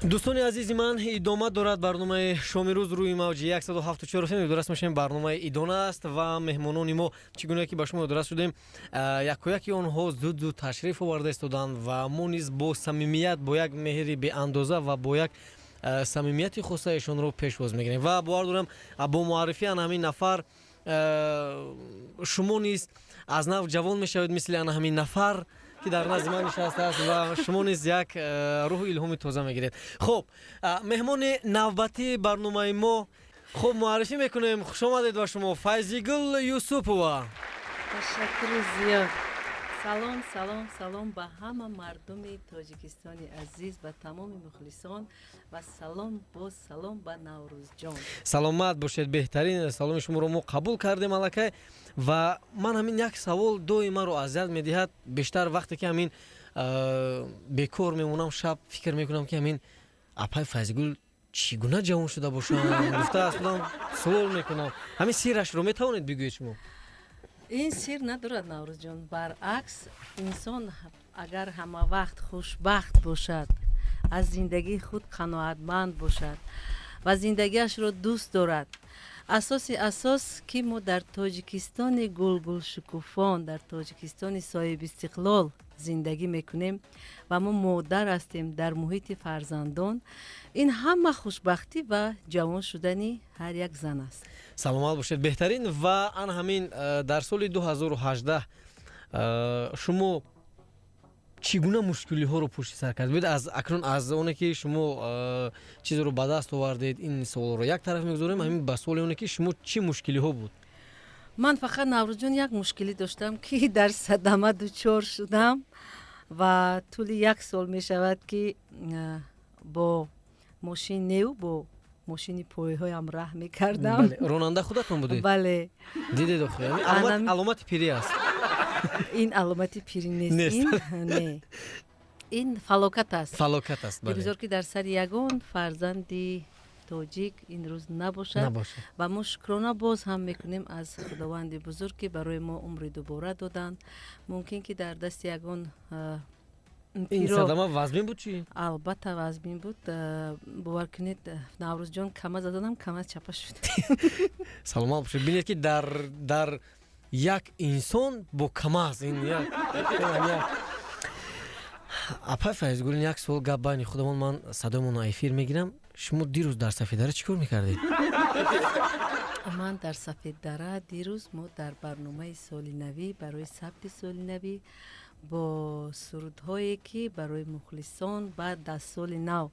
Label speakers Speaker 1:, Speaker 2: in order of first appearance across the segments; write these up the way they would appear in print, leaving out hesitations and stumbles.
Speaker 1: Дӯстони азизи ман, идома дорад барномаи шоми рӯз рӯи мавҷи 174 FM. Ёдрас мешавем, барномаи идона аст ва меҳмонони мо, чӣ гуна ки ба шумо ёдрас шудем, якояки онҳо зуд зуд ташриф оварда истоданд ва мо низ бо самимият, бо як меҳри беандоза ва бо як самимияти хоса эшонро пешвоз мегирем ва бовар дорам, бо муаррифии ана ҳамин нафар шумо низ аз нав ҷавон мешавед, мисли ана ҳамин нафар, ки дар назди ман нишастааст, ва шумо низ як рӯҳу илҳоми тоза мегиред. Хуб, меҳмони навбатии барномаи мо, хуб, муаррифӣ мекунем. Хушомадед ба шумо, Файзигул Юсупова.
Speaker 2: Ташаккури зиёд. Салом, салом, салом ба ҳама мардуми Тоҷикистони азиз, ба тамоми мухлисон ва салом, боз салом ба Наврӯзҷон.
Speaker 1: Саломат бошед, беҳтарин. Саломи шуморо мо қабул кардем аллакай. Ва ман ҳамин як савол доим маро азият медиҳад. Бештар вақте ки ҳамин бекор мемонам, шаб фикр мекунам, ки ҳамин апай Файзигул чӣ гуна ҷавон шуда бошам, гуфта аз худам суол мекунам. Ҳамин сирашро метавонед бигӯед шумо?
Speaker 2: Ин сир надорад, Наврӯзҷон. Баръакс, инсон агар ҳама вақт хушбахт бошад, аз зиндагии худ қаноатманд бошад ва зиндагиашро дӯст дорад, асоси асос, ки мо дар Тоҷикистони гулгулшукуфон, дар Тоҷикистони соҳибистиқлол зиндагӣ мекунем ва мо модар ҳастем дар муҳити фарзандон, ин ҳама хушбахтӣ ва ҷавон шудани ҳар як зан аст.
Speaker 1: Саломат бошед, беҳтарин. Ва ан ҳамин дар соли 2018 шумо чӣ гуна мушкилиҳоро пушти сар кардед? Аз акнун, аз оне ки шумо чизеро ба даст овардед, ин суолро як тараф мегузорем, ҳамин ба суоли оне ки шумо чӣ мушкилиҳо буд?
Speaker 2: Ман фақат, Наврӯзҷон, як мушкилӣ доштам, ки дар садама дучор шудам ва тӯли як сол мешавад, ки бо мошин неу, бо мошини пойҳоям раҳ мекардам.
Speaker 1: Ронанда худатон будед?
Speaker 2: Бале.
Speaker 1: Дидед, охи, аломати пирӣ аст.
Speaker 2: Ин аломати пирӣ нест, ин не, ин фалокат аст.
Speaker 1: Фалокат аст.
Speaker 2: Бигузор, ки дар сари ягон фарзанди тоҷик ин рӯз набошад. Ва мо шукрона боз ҳам мекунем аз Худованди бузург, ки барои мо умри дубора доданд. Мумкин ки дар дасти ягон
Speaker 1: Ин садама вазмин буд, чӣ?
Speaker 2: Албатта, вазмин буд. Бовар кунед, Наврӯзҷон, КамАЗ задам, КамАЗ чапа шуд.
Speaker 1: Саломат бошед. Бинед, ки дар як инсон бо КамАЗ ин як. Апай Файзгул, як суол, гап байни худамон, ман садоямонро эфир мегирам. Шумо дирӯз дар Сафеддара чӣ кор мекардед?
Speaker 2: Ман дар Сафеддара дирӯз, мо дар барномаи соли навӣ, барои сабти соли навӣ бо сурудҳое, ки барои мухлисон баъд аз соли нав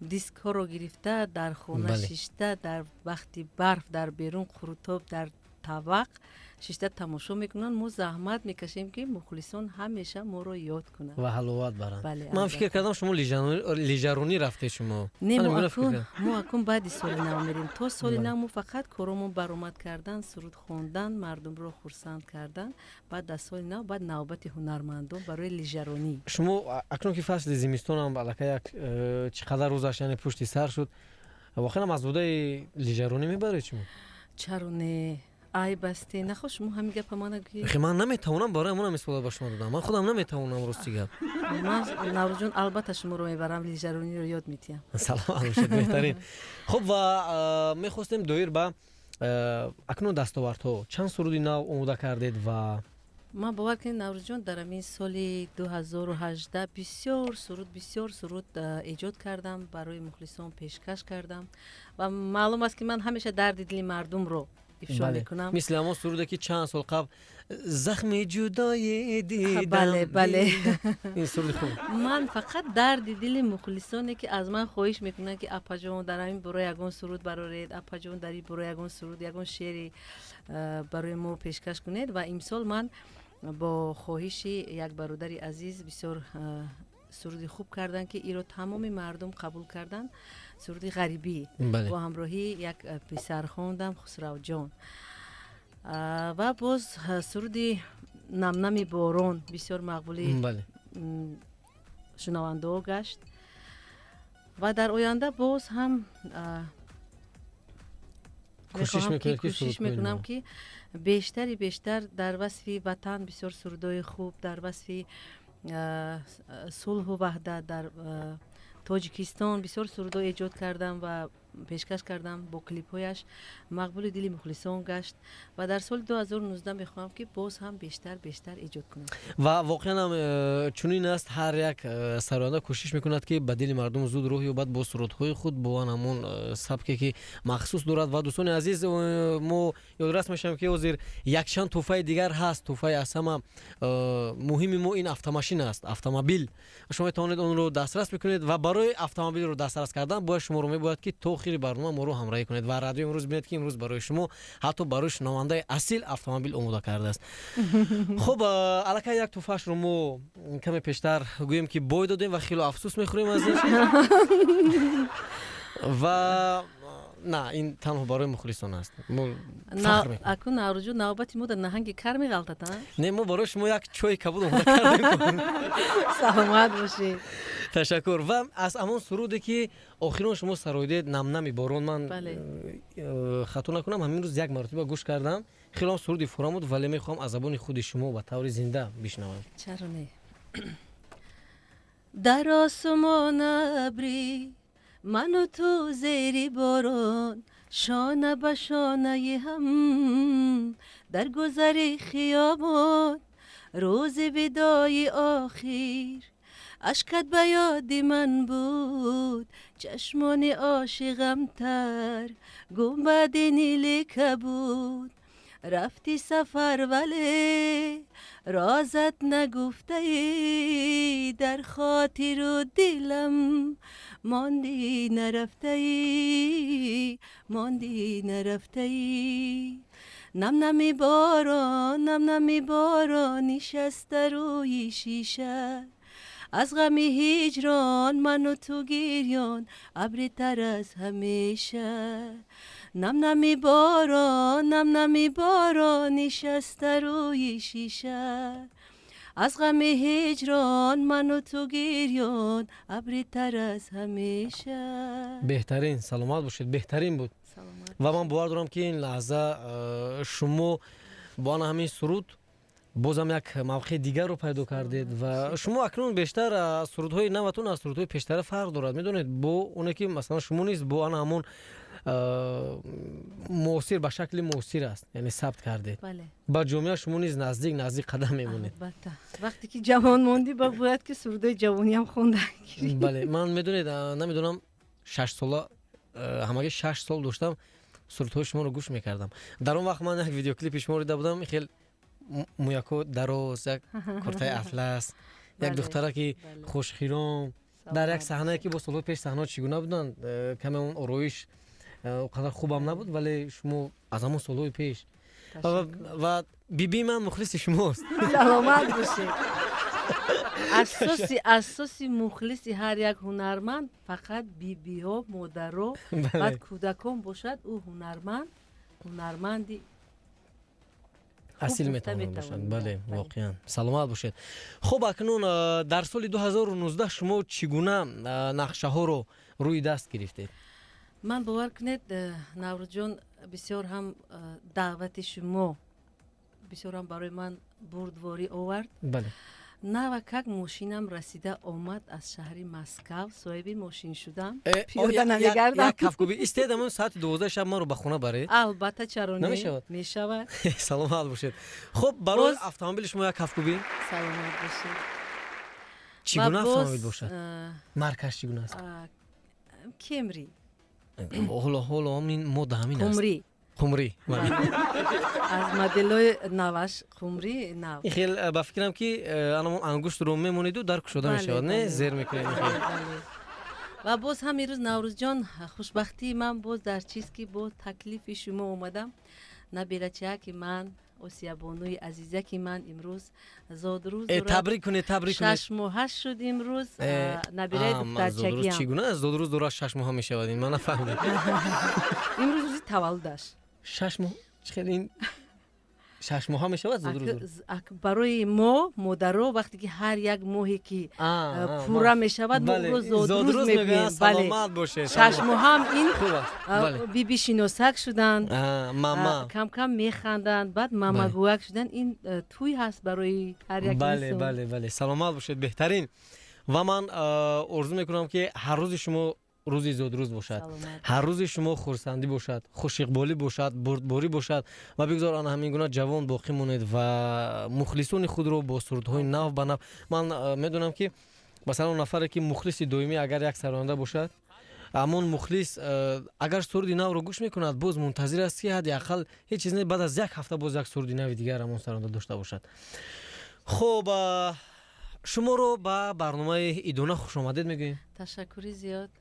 Speaker 2: дискҳоро гирифта, дар хона шишта, дар вақти барф, дар берун қурутоб, дар тавақ шишта тамошо мекунанд, мо заҳмат мекашем, ки мухлисон ҳамеша моро ёд кунанд.
Speaker 1: Ва ҳаловат баранд. Ман фикр кардам, шумо лижаронӣ рафтед шумо.
Speaker 2: Не, мо акун баъди соли нав мерем. То соли нав мо фақат коромон баромад кардан, суруд хондан, мардумро хурсанд кардан. Баъд аз соли нав, баъд навбати ҳунармандон барои лижаронӣ.
Speaker 1: Шумо акнун ки фасли зимистонам аллакай як чӣ қадар рӯзаш, яъне, пушти сар шуд, воқеан аз уҳдаи лижаронӣ мебаред шумо?
Speaker 2: Чаро не? Айб асте, нахо шумо ҳамин гапа мана гӯед.
Speaker 1: Ман наметавонам, барои ҳамон ҳамин суола ба шумо додам. Ман худам наметавонам, рости гап.
Speaker 2: Ман, Наврӯзҷон, албатта шуморо мебарам, лижарониро ёд медиҳам.
Speaker 1: Саломат бошед, беҳтарин. Хуб, ва мехостем доир ба акнун дастовардҳо, чанд суруди нав омода кардед ва
Speaker 2: Ман, бовар кунед, Наврӯзҷон, дар ҳамин соли 2018 бисёр суруд, бисёр суруд эҷод кардам, барои мухлисон пешкаш кардам ва маълум аст, ки ман ҳамеша дарди дили мардумро ифшо мекунам.
Speaker 1: Мисли ҳамон суруде, ки чанд сол қабл, захми ҷудоӣ дидам.
Speaker 2: Бале.
Speaker 1: Ин суруди хуб.
Speaker 2: Ман фақат дарди дили мухлисоне, ки аз ман хоҳиш мекунанд, ки апаҷон, дар ҳамин бора ягон суруд бароред, апаҷон, дар ин бора ягон суруд, ягон шеъре барои мо пешкаш кунед. Ва имсол ман бо хоҳиши як бародари азиз бисёр суруди хуб карданд, ки иро тамоми мардум қабул карданд, суруди ғарибӣ, бо ҳамроҳии як писар хондам, Хусравҷон. Ва боз суруди намнами борон бисёр мақбули шунавандаҳо гашт ва дар оянда боз ҳам кӯшиш мекунам, ки бештари бештар дар васфи ватан бисёр сурудҳои хуб, дар васфи сулҳу ваҳдат, дар Тоҷикистон бисёр сурудҳо эҷод кардам ва пешкаш кардам бо клипҳояш, мақбули дили мухлисон гашт ва дар соли 2019 мехоҳам, ки боз ҳам бештар бештар эҷод кунам.
Speaker 1: Ва воқеан ҳам чунин аст, ҳар як сароянда кӯшиш мекунад, ки ба дили мардум зуд роҳ ёбад бо сурудҳои худ, бо ан ҳамон сабке, ки махсус дорад. Ва дӯстони азиз, мо ёдрас мешавем, ки ҳозир якчанд тӯҳфаи дигар ҳаст. Тӯҳфаи аз ҳама муҳими мо ин автомашина аст, автомобил. Шумо метавонед онро дастрас бикунед ва барои автомобилро дастрас кардан бояд шуморо мебояд, ки то охири барнома моро ҳамроҳӣ кунед. Ва радио имрӯз, бинед, ки имрӯз барои шумо, ҳатто барои шунавандаи асил автомобил омода кардааст. Хуб, аллакай як тӯҳфаашро мо каме пештар гӯем, ки бой додем ва хело афсӯс мехӯрем аз ин чиз. Ва на, ин танҳо барои мухлисон аст.
Speaker 2: Акун, Наврӯзҷон, навбати мо дар наҳанги кар меғалтад.
Speaker 1: Не, мо барои шумо як чойи кабуд омода кардем.
Speaker 2: Саломат бошед.
Speaker 1: Ташаккур. Ва аз ҳамон суруде, ки охирон шумо сароидед, «Намнами борон», ман хато накунам, ҳамин рӯз як маротиба гӯш кардам, хело суруди фурам буд, вале мехоҳам аз забони худи шумо ба таври зинда бишнавам.
Speaker 2: Чаро не? Дар осмон абри, ману ту зери борон, шона ба шонаи ҳам дар гузари хиёбон. Рӯзи видои охир ашкат ба ёди ман буд, чашмони ошиғамтар гумбади нили кабуд. Рафти сафар, вале розат нагуфтаӣ, дар хотиру дилам монди, нарафтаӣ, монди, нарафтаӣ. Намнами борон, намнами борон нишаста рӯи шиша, аз ғами ҳиҷрон ману ту гирён, абри тар аз ҳамеша. Намнами борон, намнами борон нишаста рӯи шиша, аз ғами ҳиҷрон ману ту гирён, абри тар аз ҳамеша.
Speaker 1: Беҳтарин, саломат бошед, беҳтарин буд. Ва ман бовар дорам, ки ин лаҳза шумо бо ана ҳамин суруд бозам як мавқеи дигарро пайдо кардед. Ва шумо акнун бештар аз сурудҳои наватон аз сурудҳои пештара фарқ дорад, медонед, бо оне ки масалан шумо низ бо ана ҳамон муосир, ба шакли муосир аст, яъне сабт кардед, ба ҷомеа шумо низ наздик наздик қадам мемонед.
Speaker 2: Вақте ки ҷавон мондӣ, ба бояд ки сурудҳои ҷавониам хонда.
Speaker 1: Бале, ман, медонед, намедонам, 6 сола, ҳамагӣ 6 сол доштам, сурудҳои шуморо гӯш мекардам. Дар он вақт ман як видеоклипи шуморо дида будам, хел мӯяко дароз, як куртаи атлас, як духтараки хушхиром дар як саҳнае, ки бо солҳои пеш саҳнаҳо чӣ гуна буданд, каме он ороиш он қадар хубам набуд, вале шумо аз ҳамон солҳои пеш. Ва бибии ман мухлиси шумост.
Speaker 2: Саломат бошед. Асоси мухлиси ҳар як ҳунарманд фақат бибиҳо, модаро, баъд кӯдакон бошад, ӯ ҳунарманд, ҳунарманди
Speaker 1: асил метавонад бошад. Бале, воқеан, саломат бошед. Хуб, акнун дар соли 2019 шумо чӣ гуна нақшаҳоро рӯи даст гирифтед?
Speaker 2: Ман, бовар кунед, Наврӯзҷон, бисёр ҳам даъвати шумо бисёр ҳам барои ман бурдворӣ овард. Навакак мошинам расида омад аз шаҳри Москав, соҳиби мошин шудам.
Speaker 1: Пиёда намегардам. Як кафкӯбӣ. Истед, ҳамон соати 12 шаб маро ба хона баред.
Speaker 2: Албатта, чаро не?
Speaker 1: Намешавад?
Speaker 2: Мешавад.
Speaker 1: Саломат бошед. Хуб, барои автомобили шумо як кафкӯбӣ.
Speaker 2: Саломат бошед.
Speaker 1: Чӣ гуна автомобил бошад, маркаш чӣ гуна аст?
Speaker 2: Кемри.
Speaker 1: Ҳоло ҳамин мода ҳамин аст.
Speaker 2: Қумрӣ.
Speaker 1: Қумрӣ.
Speaker 2: Аз моделҳои наваш, қумри нав.
Speaker 1: Хел ба фикрам, ки анамон ангуштро мемониду дар кушода мешавад, не, зер мекунед.
Speaker 2: Ва боз ҳам ирӯз, Наврӯзҷон, хушбахтии ман боз дар чиз, ки бо таклифи шумо омадам. Набирачаки ман, Осиябонуи азизаки ман, имрӯз зодрӯз.
Speaker 1: Табрик кунед, табрик кунед.
Speaker 2: 6 моҳа шуд имрӯз набираи духтарчагиам.
Speaker 1: Чӣ гуна зодрӯз дорад, 6 моҳа мешавад? Ин ман нафаҳмидам.
Speaker 2: Имрӯз рӯзи таваллудаш.
Speaker 1: 6 моҳ чӣ хел ин 6 моҳа мешавад зодрӯз?
Speaker 2: Барои мо модаро, вақте ки ҳар як моҳе ки пурра мешавад, мо ӯро зодрӯз мегӯем.
Speaker 1: Саломат бошед.
Speaker 2: 6 моҳам ин биби шиносак шуданд.
Speaker 1: Мама.
Speaker 2: Кам кам механданд, баъд мамагӯяк шуданд. Ин тӯй ҳаст барои ҳар як.
Speaker 1: Бале, бале, бале, саломат бошед, беҳтарин. Ва ман орзу мекунам, ки ҳар рӯзи шумо рӯзи зодрӯз бошад, ҳар рӯзи шумо хурсандӣ бошад, хушиқболӣ бошад, бурдборӣ бошад ва бигзор ана ҳамин гуна ҷавон боқӣ монед ва мухлисони худро бо сурудҳои нав ба нав. Ман медонам, ки масалан, нафаре ки мухлиси доимӣ агар як сароянда бошад, ҳамон мухлис агар суруди навро гӯш мекунад, боз мунтазир аст, ки ҳадди ақал ҳеҷ чиз не, баъд аз як ҳафта боз як суруди нави дигар ҳамон сароянда дошта бошад. Хуб, шуморо ба барномаи идона хушомадед мегӯем.
Speaker 2: Ташаккури зиёд.